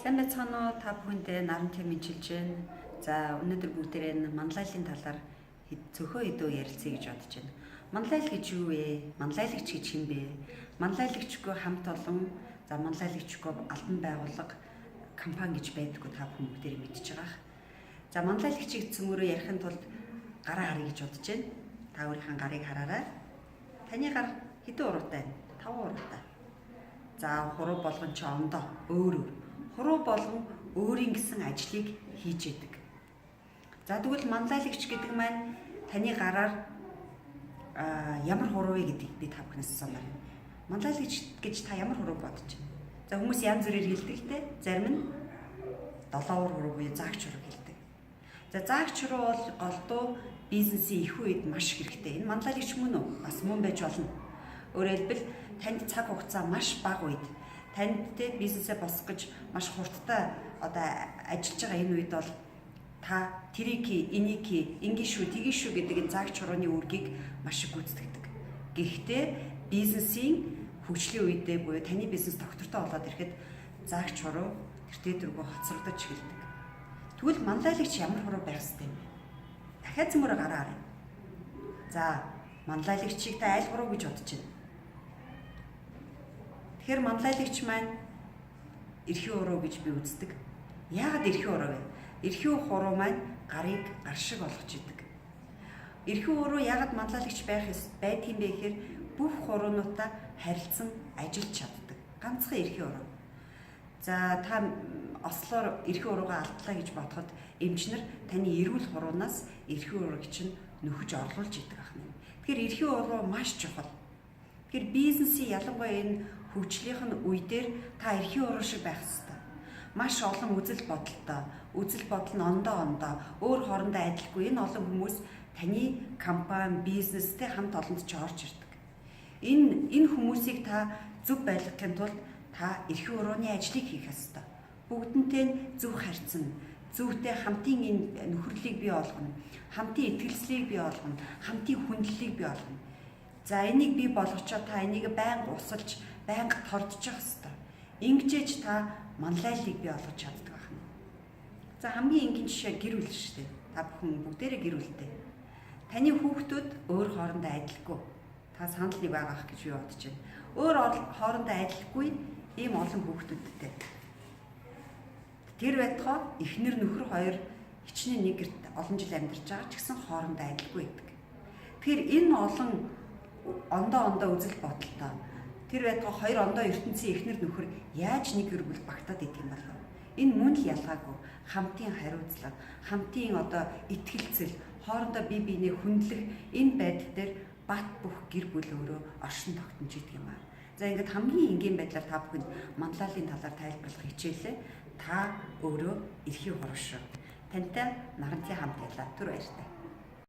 Сайн байцгаана уу? Та бүхэндээ Наранти мэдчилж байна. За, өнөөдөр бүгдээрээ манлайллын талаар цөөхөн хэдөө ярилцъя гэж бодож байна. Манлайл гэж юу вэ? Манлайлагч гэж хэн бэ? Манлайлагчгүй хамт олон, за манлайлагчгүй албан байгууллага, компани гэж байдаггүй, та бүхэн бүгдээрээ мэдж байгаа. За, манлайлагчийг цөмөрөө ярихын тулд гараа харъя гэж бодож байна. Та өөрийнхөө гарыг хараарай. Таны гар хэдэн уруутай вэ? 5 уруутай. За, хуруу болгон чи ондоо өөр өөр. Хуруу болгон өөрийн гэсэн ажлыг хийж яадаг. За, тэгвэл манлайлагч гэдэг маань таны гараар ямар хуруу вэ гэдгийг би та бүхнээс асуумаар байна. Манлайлагч гэж та ямар хуруу бодож байна? За, хүмүүс янз бүрээр хэлдэг л дээ. Зарим нь долоовор хуруу буюу заагч хуруу хэлдэг. За, заагч хуруу бол голдуу бизнесийн их үед маш хэрэгтэй. Энэ манлайлагч мөн үү? Бас мөн байж болно. Өөрөөр хэлбэл, танд цаг хугацаа маш бага үед, танд те бизнесээ босгох гэж маш хурдтай одоо ажиллаж байгаа энэ үед бол та тэрийг хий, энийг хий, ингэн шүү, тэгин шүү гэдэг энэ заагч хурууны үүргийг маш их гүйцэтгэдэг. Гэхдээ бизнесийн хөгжлийн үедээ буюу таны бизнес тогтвортой болоод ирэхэд заагч хуруу тэртээ тэргүй хоцрогдож эхэлдэг. Тэгвэл манлайлагч ямар хуруу байх ёстой юм бэ? Дахиад цөмөрө гараа харъя. За, манлайлагчийг та аль хуруу гэж бодож байна? Тэгэхээр манлайлагч маань эрхийн хуруу гэж би үздэг. Яагаад эрхийн хуруу вэ? Эрхийн хуруу маань гарыг гар шиг болгож идэг. Эрхийн хуруу яагаад манлайлагч байх байдаг юм бэ гэхээр бүх хуруунуудаа харилцан ажиллаж чаддаг. Ганцхан эрхийн хуруу. За, та ослоор эрхийн хуруугаа алдлаа гэж бодоход эмчнэр таны эрүүл хуруунаас эрхийн хурууг чинь нөхөж орлуулж идэг ахна. Тэгэхээр эрхийн хуруу маш чухал. Тэгэхээр бизнесийн ялангуяа энэ хөгжлийнх нь үе дээр та эрхийн хуруу шиг байх ёстой. Маш олон үзэл бодолтой, үзэл бодол нь ондоо ондоо, өөр хоорондоо адилгүй энэ олон хүмүүс таны компани, бизнестэй хамт олонд ч орж ирдэг. Энэ хүмүүсийг та зөв байлгахын тулд та эрхийн хурууны ажлыг хийх ёстой. Бүгдэнтэй нь зөв харьцана, зөвхтэй хамтын энэ нөхөрлөлийг бий болгоно, хамтын итгэлцлийг бий болгоно, хамтын хүндлэлийг бий болгоно. За, энийг бий болгочоо та энийг байнга усалж, байнга тордчих ёстой. Ингэжээж та манлайллыг бий болгож чаддаг байна. За, хамгийн энгийн жишээ гэр бүл шүү дээ. Та бүхэн бүгдээрээ гэр бүлтэй. Таны хүүхдүүд өөр хоорондоо адилгүй. Та санал нэг байгаа ах гэж би бодож байна. Өөр хоорондоо адилгүй ийм олон хүүхдүүдтэй. Тэр байтугай эхнэр нөхөр хоёр хичнээн нэг гэрт олон жил амьдарч байгаа ч гэсэн хоорондоо адилгүй байдаг. Тэгэхээр энэ олон ондоо ондоо үзэл бодолтой, тэр байтугай хоёр ондоо ертөнцийн эхнэр нөхөр яаж нэг гэр бүл багтаад идэх юм болов? Энэ мөн л ялгаагүй хамтын хариуцлага, хамтын одоо итгэлцэл, хоорондоо бие биенээ хүндлэх энэ байдал дээр бат бөх гэр бүл өөрөө оршин тогтнож идэг юм аа. За, ингээд хамгийн энгийн байдлаар та бүхэнд манлайллын талаар тайлбарлах хичээлээ. Та өөрөө эрхийн хуруу шүү. Тантай Наранти хамт байлаа. Түр баяртай.